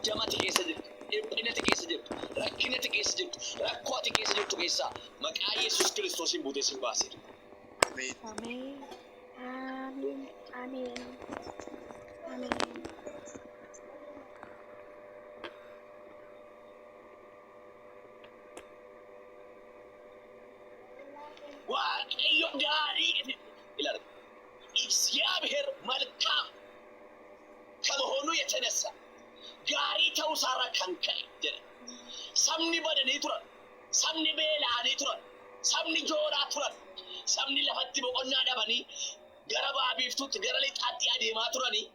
Muddama ati keessa jirtu, dhiphina ati keessa jirtu, rakkina ati keessa jirtu, rakkoo ati keessa jirtu keessaa maqaa Yesuus Kiristoosiin buutee sin baaseera. Ameen. Ameen. Ameen. Ameen. Ameen. Waaqayyo gaarii ilaala. እግዚአብሔር መልካም ከመሆኑ የተነሳ gaarii ta'uu isaarraa kan ka'e jedha. Sabni badanii turan, sabni beela'anii turan, sabni jooraa turan, sabni lafatti boqonnaa dhabanii gara ba'a biiftuutti gara lixaatti adeemaa turanii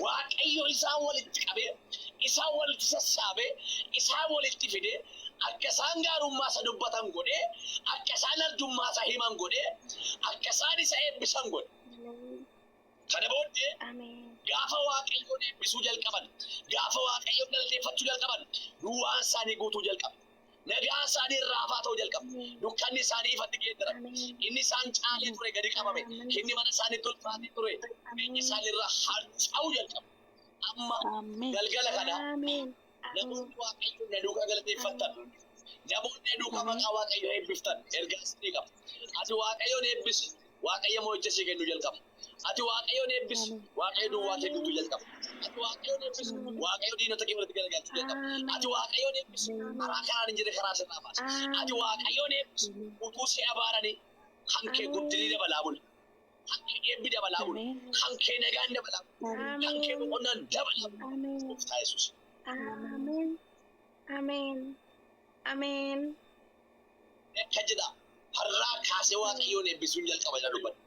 Waaqayyo isaan walitti qabee, isaan walitti sassaabee, isaan walitti fidee, akka isaan gaarummaa isa dubbatan godhee, akka isaan arjummaa isa himan godhee, akka isaan isa eebbisan godhe. Ameen. Kana booddee Ameen. gaafa Waaqayyoon eebbisuu jalqaban, gaafa Waaqayyoon galateeffachuu jalqaban, duwwaan isaanii guutuu jalqabe. Nagaan isaanii irraa ta'uu jalqabe. Ameen. Dukkanni isaanii ifatti geeddarame. Ameen. Inni isaan caalee ture gadi qabame. Ameen. Inni mana isaanii tolfaatee ture. Biyyi Ameen. isaanii irraa harca'uu jalqabe. Amma Ameen. galgala kana Ameen. Ameen. namoonni Waaqayyoon na duukaa galateeffattan, Ameen. namoonni na duukaa Ameen. maqaa Waaqayyoo eebbiftan ergaa isinii qaba. Ati Waaqayyoon eebbisi, Waaqayyo mo'icha sii kennuu jalqaba. Ati Waaqayyoon eebbisi, Ameen. Waaqayyo duwwaa kee guutuu Ameen. jalqaba. Ati Waaqayyoon eebbisi, Ameen. Waaqayyo diinota kee walitti galagalchuu jalqaba. Ati Ameen. Waaqayyoon eebbisi, karaa Ameen. karaan hin jirre karaa sirraa baasa. Ati Ameen. Waaqayyoon eebbisi, Ameen. utuu si abaaranii kan kee guddinni Ameen. dabalaa bula. Kan kee eebbi dabalaa bula. Ameen. Kan kee nagaan dabalaa bula. Kan kee Ameen. boqonnaan dabalaa bula. Ameen. Gooftaa Yesuus. Ameen. Ameen. Ameen. Akka jedha har'aa kaasee Waaqayyoon eebbisuun jalqaba jedha dubbata.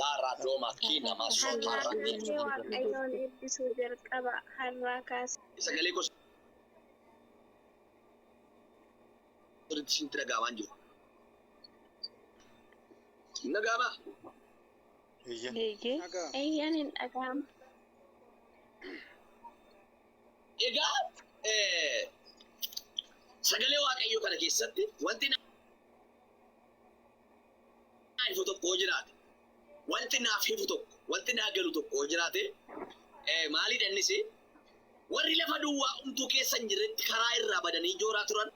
Laaraa doomaa kii namaa Har'aa sotaarraa kaasee Waaqayyoon eebbisuu jalqaba. Har'aa kaasee. Sagalee koo sirriitti isinitti dhaga'amaa hin jiru. Hin dhaga'amaa? Eeyyan. Eeyyee. Dhagaa. Eeyyaan hin dhaga'amu. Egaa sagalee Waaqayyoo kana keessatti wanti naaf ifu tokko yoo jiraate, wanti naaf ifu tokko, wanti naa galu tokko yoo jiraate, maalidha innis? Warri lafa duwwaa umtuu keessa hin jirretti karaa irraa badanii jooraa turan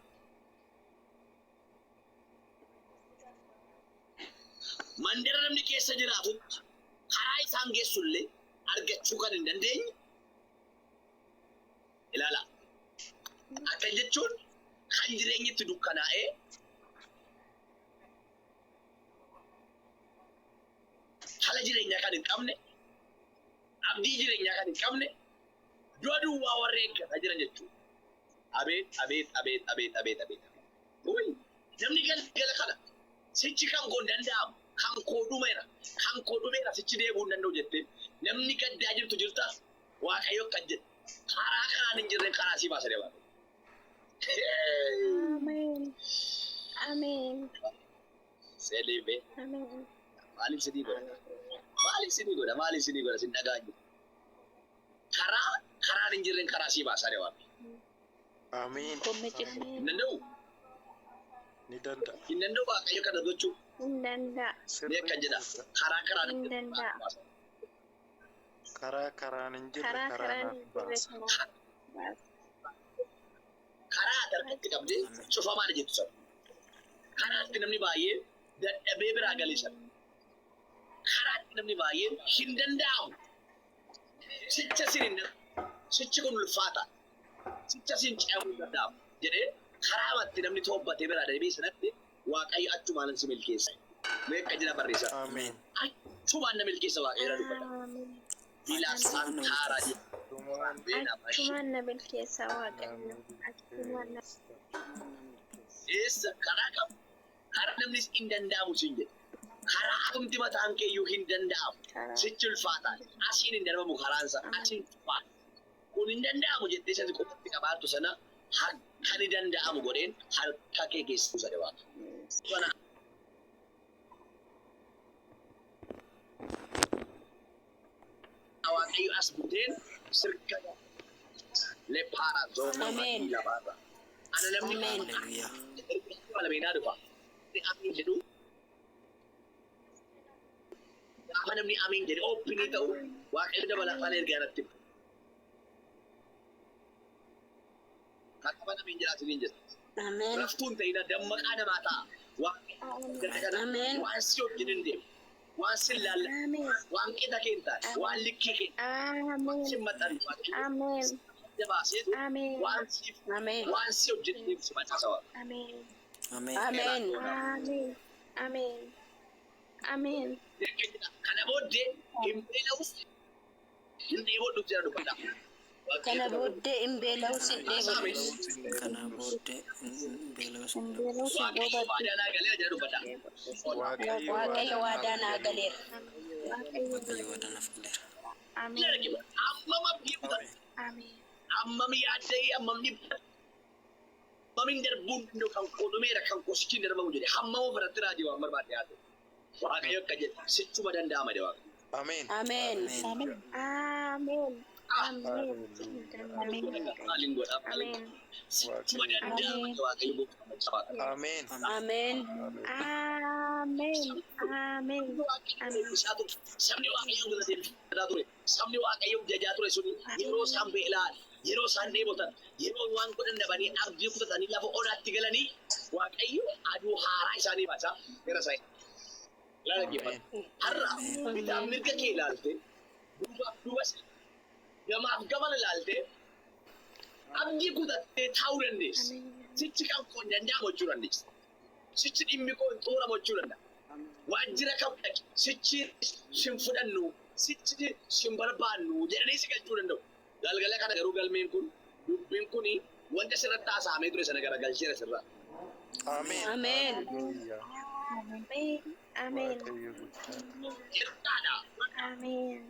mandara namni keessa jiraatutti karaa isaan geessullee argachuu kan hin dandeenye ilaala. Akka jechuun kan jireenyi itti dukkanaa'ee haala jireenyaa kan hin qabne, abdii jireenyaa kan hin qabne, du'a duwwaa warra eeggataa jiran jechuudha. Abeet, abeet, abeet, abeet, abeet, abeet. Uy, namni galgala kana sichi kan koo hin danda'amu, kan koo dhumeera, kan koo dhumeera sichi deebi'uu hin danda'u jettee namni gaddaa jirtu jirta Waaqayyo akkan jedhe karaa karaan hin jirreen karaa sii baasa deemaa. Ameen. Ameen. Seeliibe Ameen. maaliif sinii godha? Hallelujah. Maaliif sinii godha? Maaliif sinii godha? Sin dhagaa jiru. Karaa karaan hin jirreen karaa sii baasaa deemaa. Ameen. Komme cite. Ameen. Hin danda'u? Ni danda'a. Hin danda'u Waaqayyo kana gochuu. Hin danda'a. Mee akkan Sirriitti jedha danda'a. karaa karaan hin Hin jirreen karaa danda'a. sii baasa. Karaa karaan hin jirre Karaa karaa karaan naaf hin jirre baasa. karaa baasa. Karaa ati harkatti qabdee cufamaadha jettu sana. Karaa itti namni baay'een dadhabee biraa galee sana. Karaa itti namni baay'een hin danda'amu. Sicha sin hin sichi kun ulfaata. Sicha sin ce'amuu hin danda'amu jedhee karaa itti namni toobbatee biraa deebi'e sanatti Waaqayyo achumaan si milkeessa. Mee akka jira barreessaa. Ameen. Achumaan na milkeessa Waaqayyo irraa dubbata. Ameen. Bilaa Ameen. santaaraa jedha. Achumaan Achumaan na milkeessa na Waaqayyo. Achumaan na milkeessa. Eessa karaa qabu? Karaa namnis hin danda'amu siin jedhe. Karaa atumti mataan keeyyuu hin danda'amu. karaa. Sichi ulfaataa. Asiin hin darbamu karaansa. Asiin cufaa. Kun hin danda'amu jettee isa qofatti qabaattu sana harka ni danda'amu godheen harka kee keessa buusa Waaqa. Sana Waaqayyo as buteen sirka lepaara zoona Ameen. lafaarra. Ana namni Ameen. Hallelujah. erga lameenaa dhufa. Amiin jedhu gaafa Gaafa namni amiin jedhe oopinii ta'u Waaqayyo dabalataan ergaa natti hima. Akka amiin jedhaa niin jedha. Ameen. Raftuu hin ta'ina, dammaqaa namaa ta'a. Waaqayyo Ameen. waan si wajjin hin deemu, waan si laalla, Ameen. waan qixa kee hin taane, waan likkii kee Ameen. si maxxanne Waaqayyo Ameen. dabaaseetu Ameen. waan siif Ameen. waan si wajjin deemu si macaasa Waaqa. Ameen. Ameen. Ameen. Ameen. Ameen. Ameen. Kana booddee hin beela'us hin dheebodhus jedha dubbata. Kana booddee hin beela'us hin dheebodhus. Kana booddee hin beela'us hin Beela'us hin Waaqayyo waadaa naa galeera jedha dubbata. Waaqayyo waadaa naa galeera. Waaqayyo waadaa naaf galeera. Ameen. Hammam abdii kutatu, Ameen. hammam yaadda'ee, hammam dhiphatu, hammam hin darbuun danda'u kan koo dhumeera kan koo sichi hin darbamu jedhe hammam ofirratti raajii waan barbaade haa ta'u. Waaqayyo akka jedhe sichuma danda'ama jedhe Waaqayyo. Ameen. Ameen. Ameen. Ameen. Ameen. Ameen. Maaliin godha? Maaliin Ameen. sichuma danda'ama jedhe Waaqayyo gooftaan machaa. Ameen. Ameen. Ameen. Ameen. Isaa ture. Sabni Waaqayyoo galateeffataa ture. Sabni Waaqayyoo jajaa ture sun yeroo isaan beela'an, yeroo isaan dheebotan, yeroo waan godhan dhabanii abdii kutatanii lafa onaatti galanii Waaqayyo aduu haaraa isaanii baasaa gara isaa. Ilaala dhaggeeffadhu. Har'a bitaaf mirga kee ilaalte, duubaaf duubas gamaaf gamana ilaalte abdii kutattee taa'uu dandeessa. Sichi kan koo hin danda'amu jechuu dandeessa. Sichi dhimmi koo hin xumuramu jechuu danda'a. Waajjira kam dhaqi, sichi sin fudhannu, sichi sin barbaannu jedhanii si galchuu danda'u. Galgala kana garuu galmeen kun dubbiin kun wanta sirratti haasa'amee ture sana garagalcheera sirraa. Ameen. Ameen. Haleluuyaa. Ameen. Ameen. Waaqayyo guddaa. Hir'aadha. Ameen.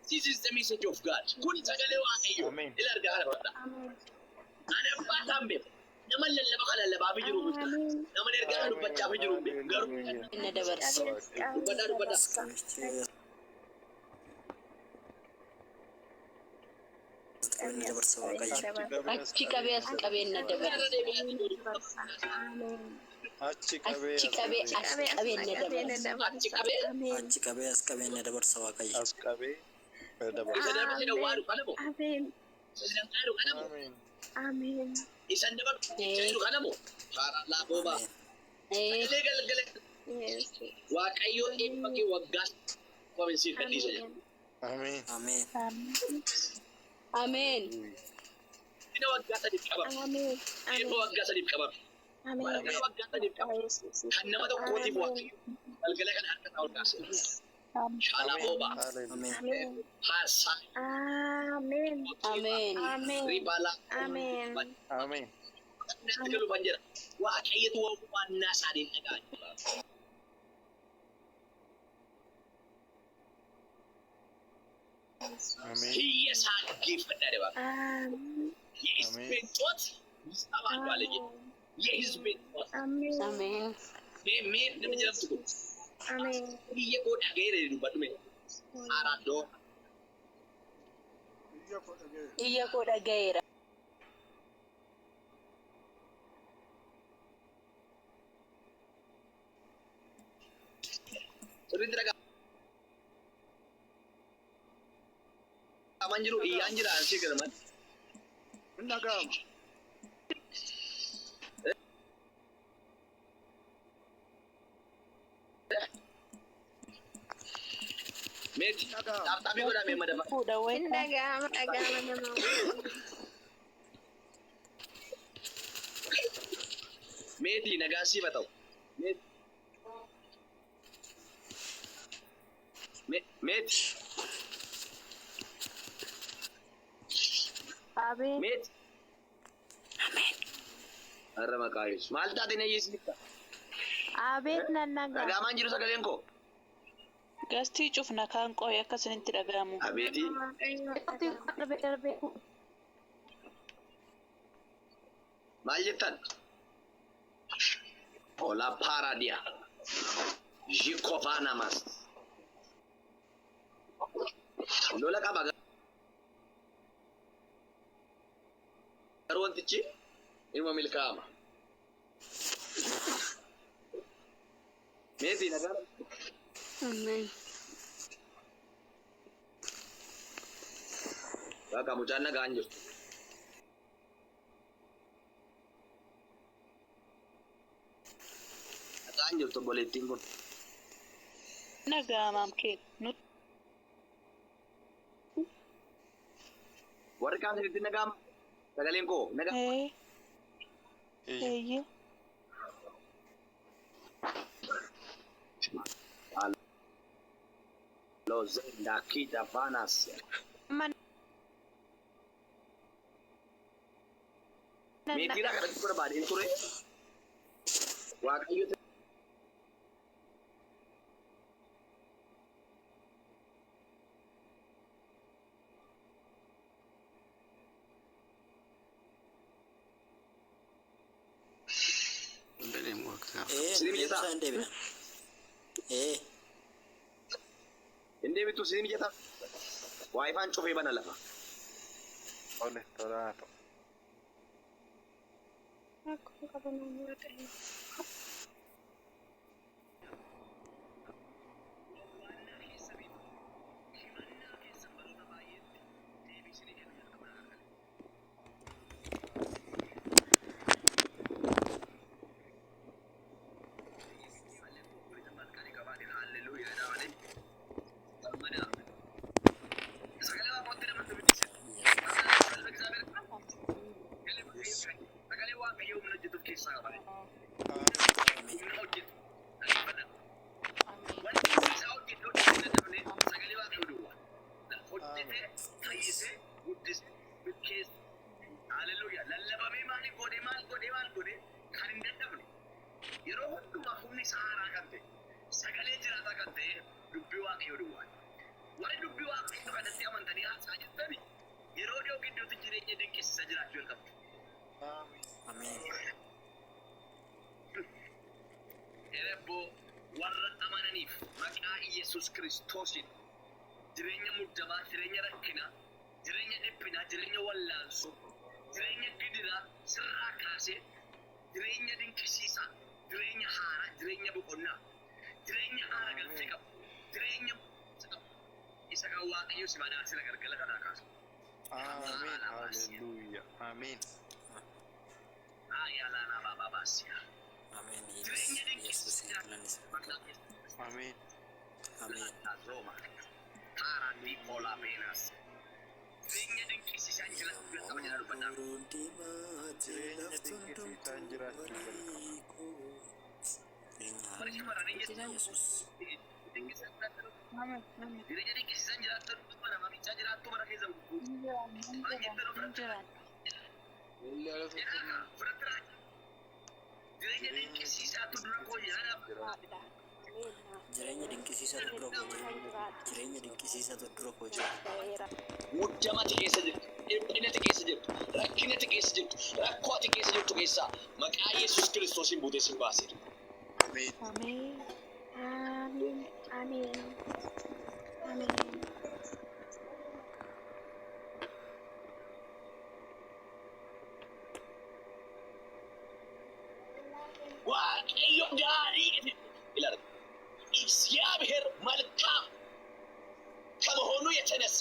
This is the message of God. Kun sagalee Waaqayyoo. Ameen. Ila argaa kana fudhadha. Ameen. Ani abbaa isaan beeku. Nama lallaba kan lallabaa fi jiru miti. Ameen. Nama ergaa kan dubbachaa fi jiru miti. Garuu Na dabarsa. dubbadhaa dubbadhaa. Inni dabarsa Waaqayyo. Achi qabee as qabee na dabarsa. Ameen. Achi qabee Achi qabee as qabee na dabarsa. Achi qabee Achi qabee as qabee na dabarsa Waaqayyo. As qabee na dabarsa. isa dabarsee dhawwaa dhufa namo. Ameen. Isa danqaa dhufa namo. Ameen. Ameen. Isa dabarsee dhufa namo. Haaraa laafoo ba'a. Ameen. Ee. Sagalee galgala Yes. Waaqayyo eebba kee waggaa qominsiif gadhiisa jedha. Ameen. Ameen. Ameen. Inni waggaa sadiif qabame. Ameen. Eebba waggaa sadiif qabame. Ameen. Waraqaa waggaa sadiif qabame. Kan nama tokkootiif Waaqayyo galgala kana harka isaa ol kaase. Shaalaa boobaa. Haleluuyaa. Ameen. Ameen. Haasaa. Ameen. Ameen. Ameen. Ribalaa. Ameen. Ameen. Natti galuufan jedha. Waaqayyotu waannaa isaaniin dhagaa jira. Ameen. Hiyya isaa dhaggeeffadhaa jedha. Ameen. የሕዝቤን ጮት ይሰማሉ አለ ጌታ። የሕዝቤን ጮት Ameen. Ameen. mee mee namni jedhamtu kun Ameen. biyya koo dhaga'eera jedhu dubbadhu mee Araddoo Iyya koo dhaga'eera. Sirriitti dhaga'aman jiru iyyaan jira ansii galman. Hin dhaga'ama. Meeti taaptaabii godhaa mee madafa. Fuudha Hin wayita. dhaga'ama dhaga'ama nama. Meeti nagaan siif haa ta'u. Meeti. Meeti. Ameen. Meeti. Har'a maqaa Yesuus. Maal taate na yeesifta? Abeet nan dhaga'a. Dhaga'amaan jiru sagaleen koo. Gastii cufna kaan qo'e akka isinitti dhaga'amu. Abeeti. Darbee darbee. Maal jettan? Ola paradia. Jikovanamas. Lola qaba garuu wantichi ilma milkaa'ama. Meetii nagaa Ameen. Bakka mucaan nagaan jirtu. Nagaan jirtu obboleettiin kun. Nagaamaam kee nutti Warri kaan isinitti nagaama. Sagaleen koo nagaa. ee Eeyyee. eeyyee. Lozenda kita vanas. Amma Meetiraa kadhachuu barbaadeen ture. Waaqayyo Ee, Sinii mijataa? deebisaa hin deebina. Ee, hin deebitu sinii mijataa. Waayifaan cufee bana lafa. Tole tolaa ta'u. Akkuma qabamu Waaqayyo. Lallabamee maal godhe maal godhe maal godhe kan hin dadhabne yeroo hundumaa humni isaa haaraa kan ta'e sagalee jiraataa kan ta'e dubbii waaqayyoo duwwaa. Warri dubbii waaqayyoo kanatti amantanii haasaa jirtani yeroo dhiyoo gidduutti jireenya dinqisiisaa jiraachuu jalqabdu. Ameen. ameen. Erebboo warra amananiif maqaa Iyesuus Kiristoosiin jireenya muddamaa, jireenya rakkinaa, jireenya dhiphinaa, jireenya wallaansoo, jireenya gidiraa sirraa kaasee jireenya dinqisiisaa, jireenya haaraa, jireenya boqonnaa, jireenya haara galfii qabu, jireenya qabu. Isa kan Waaqayyo si badhaasira galgala kanaa kaasu. Ameen. Hallelujah. Ameen. Ayyaalaanaa baabaa baasiyaa. Ameen. Jireenya Yesuus dinqisiisaa. galanni isaa. Maqaa Yesuus. Ameen. Ameen. Roma. Taaraan Olaa Beenaas. Jireenya dinqisiisaa jiraachuu jalqaba jedha dubbadhaa. Jireenya dinqisiisaan jiraachuu jalqaba. Warri shamarranii Jireenya Yesuus. Ameen ameen. Jireenya dinqisiisaan jiraattu mana mamichaa jiraattu mana keessa Hin jiraan hin jiraan. Jedhaa fudhatti raacha. Jireenya dinqisiisaatu dura koo jira. Jireenya dinqisiisaatu dura koo jira. Jireenya dinqisiisaatu dura koo jira. Muddamati keessa jirtu, dhiphinati keessa jirtu, rakkinati keessa jirtu, rakkoo ati keessa jirtu keessaa maqaa Yesuus Kiristoosiin buutee sin baaseera. Ameen. Ameen. Ameen. Ameen. Ameen. Waaqayyo gaarii ilaali. እግዚአብሔር መልካም ከመሆኑ የተነሳ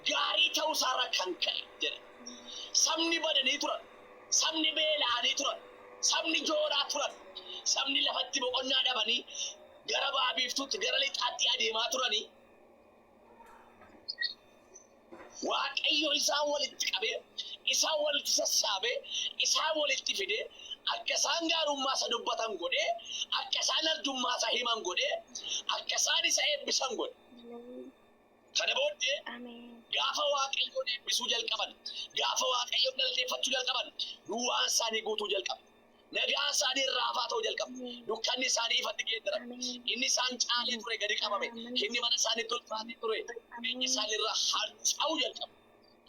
gaarii ta'uusaarra kan ka'e jedhe. Sabni badanii turan, sabni beela'anii turan, sabni jooraa turan, sabni lafatti boqonnaa dhabanii gara ba'a biiftuutti gara lixaatti adeemaa turanii Waaqayyo isaan walitti qabee, isaan walitti sassaabee, isaan walitti fidee, akka isaan gaarummaa isa dubbatan godhee, akka isaan arjummaa isa himan godhee, akka isaan isa eebbisan godhe. Ameen. Kana booddee Ameen. gaafa Waaqayyoon eebbisuu jalqaban, gaafa Waaqayyoon galateeffachuu jalqaban, duwwaan isaanii guutuu jalqabe. Nagaan isaanii raafaa ta'uu jalqabe. Dukkanni isaanii ifatti geeddarame. Ameen. Inni isaan caalee ture gadi qabame. Inni mana isaanii tolfaatee ture. Biyyi isaanii irraa harca'uu jalqabe.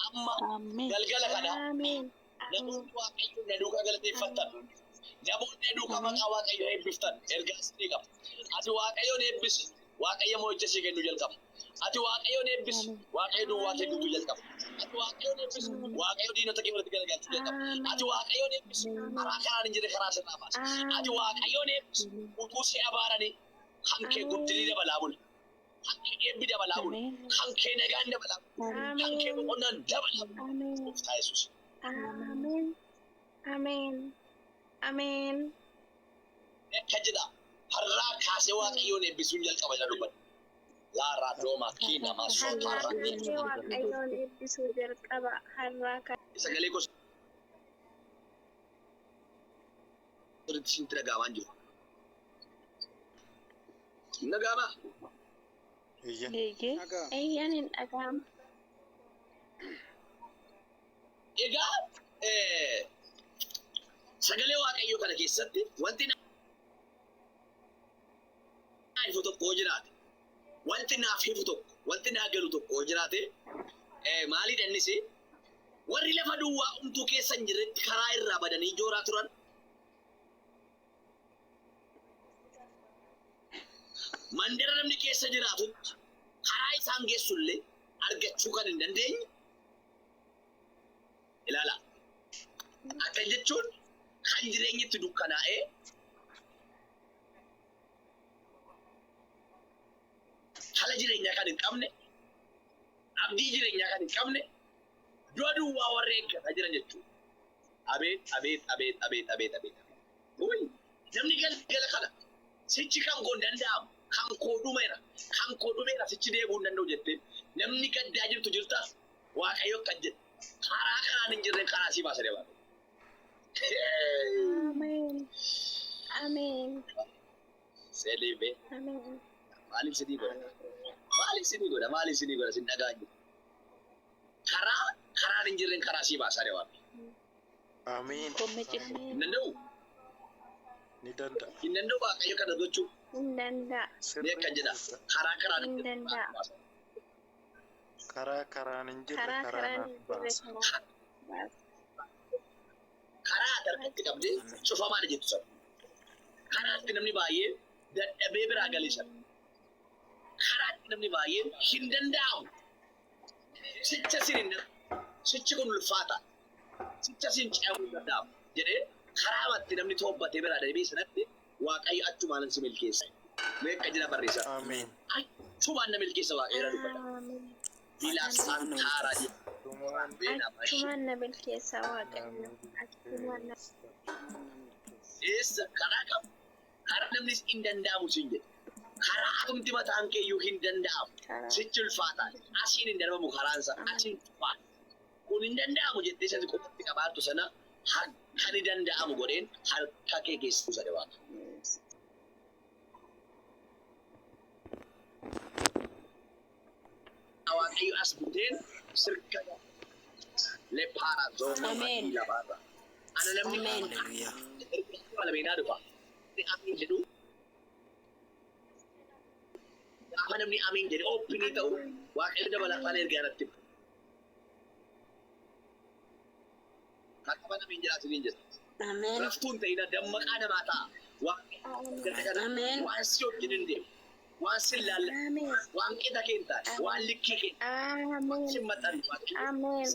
Amma Ameen. galgala kana Ameen. Ameen. namoonni Waaqayyoon na duukaa galateeffattan, namoonni na duukaa maqaa Waaqayyoo eebbiftan ergaa isinii qaba. Ati Waaqayyoon eebbisi, Waaqayyo mo'icha sii kennuu jalqaba. Ati Waaqayyoon eebbisi, Waaqayyo duwwaa kee guutuu jalqaba. Ati Waaqayyoon eebbisi, Waaqayyo diinota kee walitti garagalchuu jalqaba. Ati Waaqayyoon eebbisi, karaa karaan hin jirre karaa sirraa baasa. Ati Waaqayyoon eebbisi, utuu si abaaranii kan kee guddinni dabalaa bula. Kan kee eebbi dabalaa bulu. Ameen. Kan kee nagaan dabalaa bulu. Kan kee Ameen. boqonnaan dabalaa bulu. Ameen. Gooftaa Yesuus. Ameen. Ameen. Ameen. Akka jedha har'aa kaasee Waaqayyoon eebbisuun jalqaba jedha dubbadha. Laaraa doomaa kii namaa Har'aa sootaarraa. kaasee Waaqayyoon eebbisuu jalqaba. Har'aa kaasee. Sagalee gosa sirriitti isinitti dhaga'amaa hin jiru. Hin dhaga'amaa? Eeyyan. Eeyyee. Dhaga'ama. Eeyyan hin dhaga'amu. Egaa sagalee Waaqayyoo kana keessatti wanti naaf ifu tokko yoo jiraate, wanti naaf ifu tokko, wanti naa galu tokko yoo jiraate, maaliidha innis? Warri lafa duwwaa umtuu keessa hin jirretti karaa irraa badanii jooraa turan mandara namni keessa jiraatutti karaa isaan geessullee argachuu kan hin dandeenye ilaala. Akka jechuun kan jireenyi itti dukkanaa'ee haala jireenyaa kan hin qabne, abdii jireenyaa kan hin qabne, du'a duwwaa warra eeggataa jiran jechuudha. Abeet, abeet, abeet, abeet, abeet, abeet. Uy, namni galgala kana sichi kan koo hin danda'amu, kan koo dhumeera, kan koo dhumeera sichi deebi'uu hin danda'u jettee namni gaddaa jirtu jirta. Waaqayyo akkan jedhe karaa karaan hin jirreen karaa sii baasa deemaa. Ameen. Ameen. Seeliibe Ameen. maaliif sinii godha? Maaliif sinii godha? Maaliif sinii godha? Sin dhagaa jiru. Karaa karaan hin jirreen karaa sii baasaa deemaa. Ameen. Kommee cite. Hin danda'u. Ni danda'a. Hin danda'u Waaqayyo kana gochuu. Hin danda'a. Ni akkan jedha. Karaa karaan hin Hin jirreen danda'a. karaa sii baasa. Karaa karaan hin jirre Karaa karaa karaan naaf hin jirre baasa. karaa baasa. Karaa darbitti qabdee cufamaadha jettu sana. Karaatti namni baay'een dadhabee biraa galee sana. Karaatti namni baay'een hin danda'amu. Sicha sin hin danda'amu. Sichi kun ulfaata. Sicha sin ce'amuu hin danda'amu jedhee karaa matti namni toobbatee biraa darbee sanatti Waaqayyo achumaan si milkeessa. Meeqa jira barreessa. Ameen. Achumaan na milkeessa Waaqayyo irra dubbata. Ameen. Bilaa santaaraa jedha. Dhumaan Achumaan na milkeessa Waaqayyo. Achumaan na Eessa karaa qabu? Karaa namnis hin danda'amu siin jedhe. Karaa atumti mataan keeyyuu hin danda'amu. karaa. Sichi ulfaataa. Asiin hin darbamu karaansa. Asiin cufaa. Kun hin danda'amu jettee sati qofatti qabaattu sana harka ni danda'amu godheen harka kee keessa buusa Waaqa. Waaqayyo as buteen sirka lepaara zooma Ameen. lafaarra. Ana namni Ameen. Hallelujah. Malameenaa dhufa. Amiin jedhu gaafa namni amiin jedhe oopinii ta'u Waaqayyo dabalataan ergaa natti hima. Akka amiin jedhaatu niin jedha. Ameen. Raftuun ta'ina dammaqaa namaa ta'a. Waaqayyo Ameen. waan si wajjin hin deemu, waan si laalla, Ameen. waan qixa kee hin taane, waan likkii kee Ameen. si maxxantu Waaqayyo Ameen.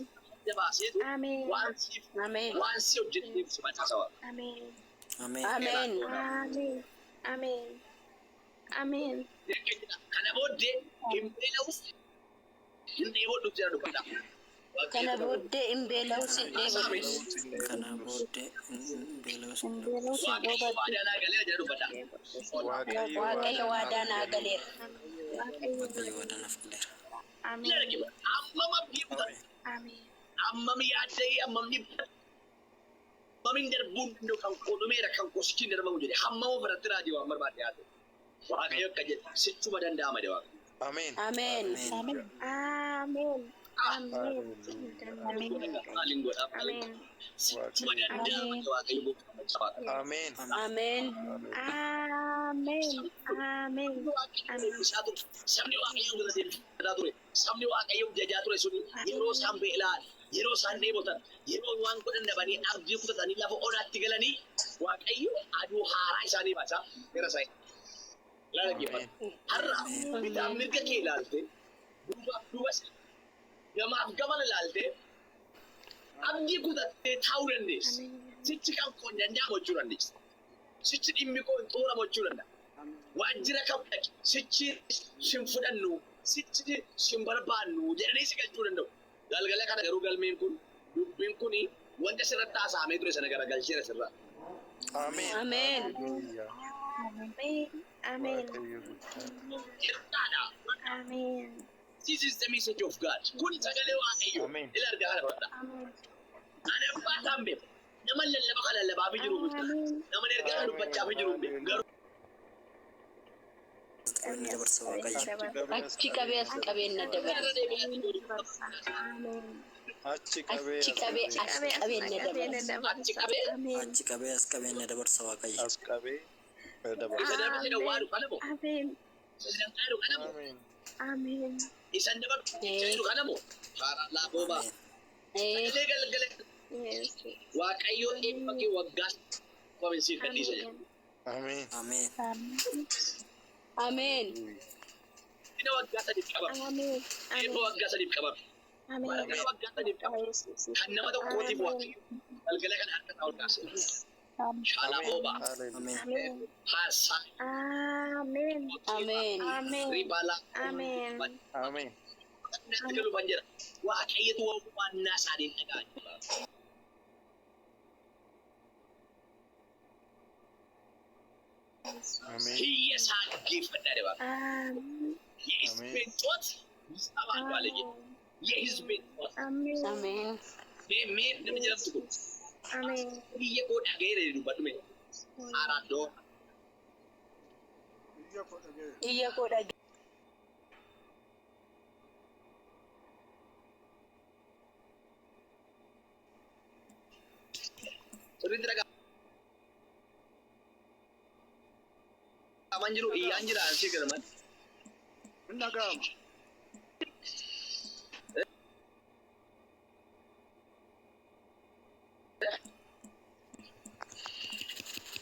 jabaaseetu Ameen. waan siif Ameen. waan si wajjin deemu si macaasa Waaqa. Ameen. Ameen. Ameen. Ameen. Ameen. Ameen. Kana booddee hin beela'us hin dheebodhu jira dubbata. Kana booddee hin beela'us hin dheebodhus. Kana booddee beela'us Hin beela'us hin Waaqayyo dheebodhu. waadaa naa galeera jira dubbata. Waaqayyo Waaqayyo waadaa naa galeera. Waaqayyo. Waaqayyo waadaa naaf galeera. Ameen. Hammam abdii kutan, Ameen. hammam yaadda'ee, hammam dhibbatan, hammam hin darbuun danda'u kan koo dhumeera kan koo sichi hin darbamu jedhe hammam ofirratti raajii waan barbaade haa ta'u. Waaqayyo akka jedhe sichuma danda'ama jedhe Waaqayyo. Ameen. Ameen. Ameen. Ameen. Ameen. Ameen. Maaliin godha? Maaliin Ameen. sichuma danda'ama jedhe Waaqayyo gooftaan machaa. Ameen. Ameen. Ameen. Ameen. Isaa ture. Sabni Waaqayyoo galateeffataa ture. Sabni Waaqayyoo jajaa ture sun yeroo isaan beela'an, yeroo isaan dheebotan, yeroo waan godhan dhabanii abdii kutatanii lafa onaatti galanii Waaqayyo aduu haaraa isaanii baasaa gara isaa. Ilaala dhaggeeffadhu. Har'a bitaaf mirga kee ilaalte, duubaaf duuba gamaaf gamana ilaalte abdii kutattee taa'uu dandeessa. Sichi kan koo hin danda'amu jechuu dandeessa. Sichi dhimmi koo hin xumuramu jechuu danda'a. Waajjira kam dhaqi sichi sin fudhannu sichi sin barbaannu jedhanii si galchuu danda'u. Galgala kana garuu galmeen kun dubbiin kun wanta sirratti haasa'amee ture sana garagalcheera sirraa. Ameen. Ameen. Haleluuyaa. Ameen. Ameen. Waaqayyo guddaa. Hir'aadha. Ameen. This is the message of God. Kun sagalee Waaqayyoo. Ameen. Ila argaa kana fudhadha. Ameen. Ani abbaa isaan beeku. Nama lallaba kan lallabaa fi jiru miti. Ameen. Nama ergaa kan dubbachaa fi jiru miti. Garuu Qabeen na dabarsa Waaqayyo. Achi qabee as qabee na dabarsa. Dabarsa. Ameen. Achi qabee Achi qabee as qabee na dabarsa. Achi qabee Ameen. Achi qabee as qabeen na dabarsa Waaqayyo. as qabee na dabarsa. isa dabarsee dhawwaadhu kana moo? Ameen. Isa danqaadhu kana moo? Ameen. Ameen. Isa dabarsee kana moo? Haaraan laafoo Ameen. Sagalee galgala Yes. Waaqayyoo eebba kee waggaa qabeensiif gadhiisa jedha. Ameen. Ameen. Ameen. Guddina waggaa sadiif qabame. Ameen. Eebba waggaa sadiif qabame. Ameen. Guddina waggaa sadiif qabame. Kan nama tokkootiif Waaqayyo galgala kana harka isaa ol kaase. Shaalaa boobaa. Haleluuyaa. Ameen. Ameen. Haasaa. Ameen. Ameen. Ameen. Ribalaa. Ameen. Ameen. Natti galuufan jedha. Waaqayyotu waannaa isaaniin dhaga'a. Ameen. Hiyya isaa dhaggeeffadhaa jedha. Ameen. የህዝቤን ጮት ይሰማሉ አለ ጌታ። የህዝቤን ጮት Ameen. Ameen. mee mee namni jedhamtu kun Ameen. biyya koo dhaga'eera jedhu dubbadhu mee araddoo Iyya koo dhaga'e. Iyya koo dhagee. sirriitti dhaga'aman jiru iyyaan jira ansii garman Hin dhaga'ama.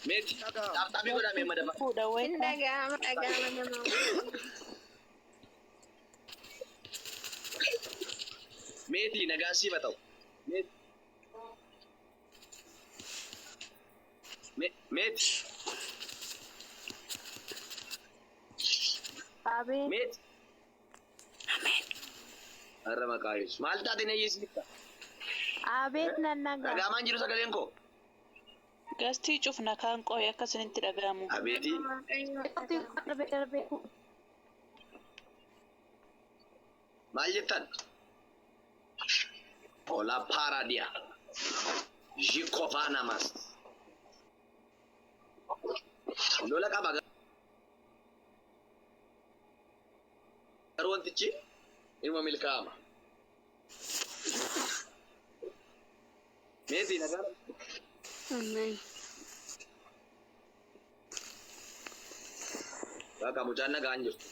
meeti taaptaabii godhaa mee madafa Fuudha Hin wayii. dhaga'ama dhaga'ama nama. meetii nagaan siif haa ta'u meeti meeti Ameen. meeti har'a maqaa Yesuus maal taate na yeesifta Abeet nan dhaga'a. dhaga'amaan jiru sagaleen koo Gastii cufna kaan qo'e akka isinitti dhaga'amu. abeetii Darbe darbe. maal jettan ola paradia jikofanamas lola qaba garuu wantichi ilma milkaa'ama meetii nagaa Ameen. Bakka mucaan nagaan jirtu.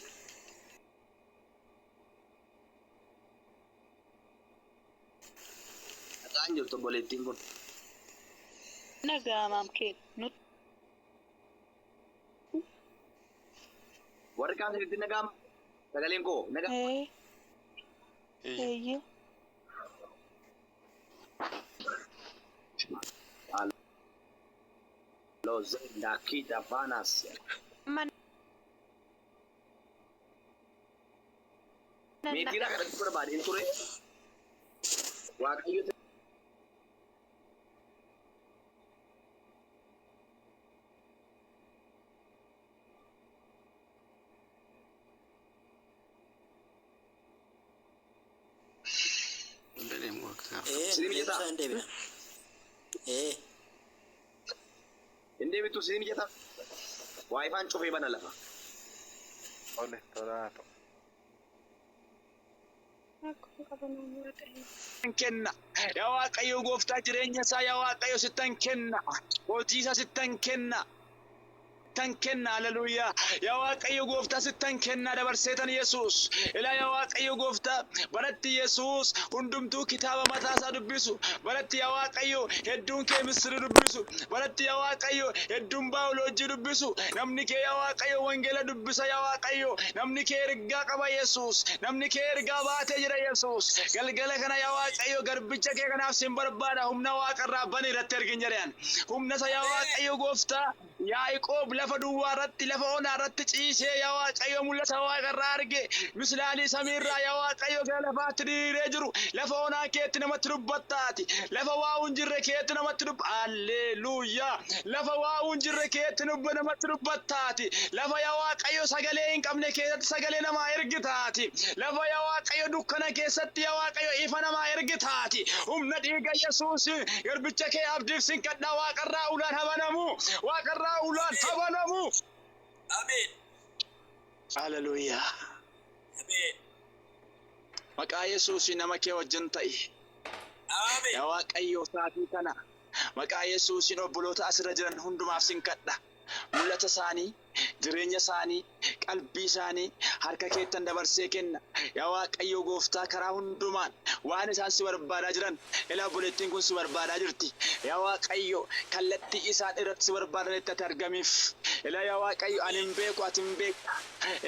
Nagaan jirtu obboleettiin kun. Dhaga'amaam kee nutti. Warri kaan sirriitti nagaama. Sagaleen koo nagaa. Ee Iyya. eeyyee. Lozenda kita vanas. Amma nan Meetiirraa kadhachuu barbaadeen ture. Waaqayyo Ee, Sini mijataa? deebisaa hin deebina. Ee, hin deebitu si mijataa. Waayifaan cufee bana lafa. Tole tolaa ta'u. Akkuma qabamu Waaqayyo. Kenna. Yaa Waaqayyo gooftaa jireenya isaa yaa Waaqayyo sittan kenna. Hojii isaa sittan kenna. Sittan kenna haleluuyaa. Yaa Waaqayyo gooftaa sittan kenna dabarseetan Yesuus. Ilaa yaa Waaqayyo gooftaa baratti Yesuus hundumtuu kitaaba mataa isaa dubbisu. Baratti yaa Waaqayyo hedduun keemistirii dubbisu. Baratti yaa Waaqayyo hedduun baayoloojii dubbisu. Namni kee yaa Waaqayyo wangeela dubbisa yaa Waaqayyo. Namni kee ergaa qaba Yesuus. Namni kee ergaa baatee jira Yesuus. Galgala kana yaa Waaqayyo garbicha kee kanaaf sin barbaada humna waaqarraa bani irratti ergin jedhan. Humna isa yaa Waaqayyo gooftaa Yaaqoob lafa lafa duwwaa irratti lafa onaa irratti ciisee yaa Waaqayyo mul'ata waaqarraa arge misilaalii samiirraa yaa Waaqayyo gara lafaatti diriiree jiru lafa onaa keetti namatti dubbattaati lafa waa hin jirre keetti namatti dubba alleluuyaa lafa waa hin jirre keetti nubba namatti dubbattaati lafa yaa Waaqayyo sagalee hin qabne keessatti sagalee namaa ergitaati lafa yaa Waaqayyo dukkana keessatti yaa Waaqayyo ifa namaa ergitaati humna dhiiga Yesuus garbicha kee abdiif sin kadhaa waaqarraa ulaan habanamu waaqarraa ulaan habanamu. Ameen. Haleluuyaa. Ameen. Maqaa Yesuus nama kee wajjin ta'i. Ameen. Yaa Waaqayyo sa'aatii kana maqaa Yesuusiin obboloota asirra jiran hundumaaf sin kadha. Mul'ata isaanii, jireenya isaanii, qalbii isaanii harka keettan dabarsee kenna. Yaa Waaqayyo gooftaa karaa hundumaan waan isaan si barbaadaa jiran ilaa obboleettiin kun si barbaadaa jirti. Yaa Waaqayyo kallattii isaan irratti si barbaadanitti ati argamiif. Ilaa yaa Waaqayyo ani hin beeku ati hin beekta.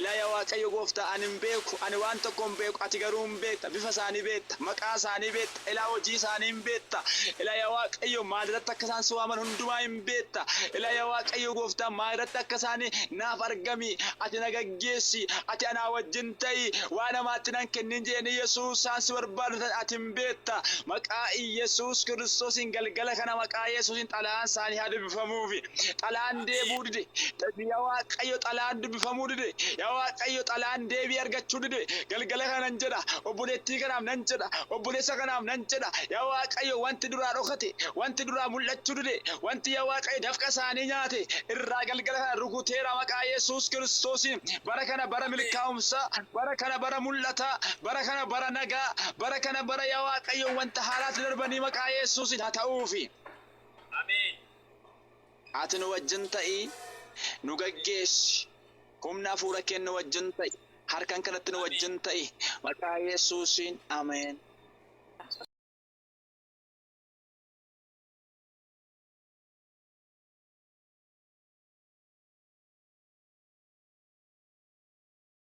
Ilaa yaa Waaqayyo gooftaa ani hin beeku ani waan tokko hin beeku ati garuu hin beekta bifa isaanii beekta maqaa isaanii beekta ilaa hojii isaanii hin beekta. Ilaa yaa Waaqayyo maalirratti akka isaan si waaman hundumaa hin beekta. Ilaa yaa Waaqayyo gooftaa maalirratti akka isaan naaf argami ati na gaggeessi ati anaa wajjin ta'i waan namaatti nan kennin jedhanii Yesuus isaan si barbaadatan ati hin beekta. Maqaa Yesuus Kiristoosiin galgala kana maqaa Yesuusiin xalayaan isaanii haa dubbifamuufi. Xalayaan deebuu dide. Yaa Waaqayyo xalayaan dubbifamuu dide. Yaa Waaqayyo xalayaan deebii argachuu dide. Galgala kana nan jedha. Obboleettii kanaaf nan jedha. Obboleessa kanaaf nan jedha. Yaa Waaqayyo wanti duraa dhokate, wanti duraa mul'achuu dide, wanti yaa Waaqayyo dafqa isaanii nyaate irraa galgala kana rukuteera maqaa Yesuus Kiristoosiin. Bara kana bara milkaa'umsaa, bara kana bara mul'ataa, bara kana bara nagaa, bara kana bara yaa Waaqayyo wanta haaraatti darbanii maqaa Yesuusiin haa ta'uufi. Ameen. Ati nu wajjin ta'ii nu gaggeessi. Humna hafuura kee nu wajjin ta'i. Harkan kanatti nu wajjin ta'i. Maqaa Yesuusiin ameen.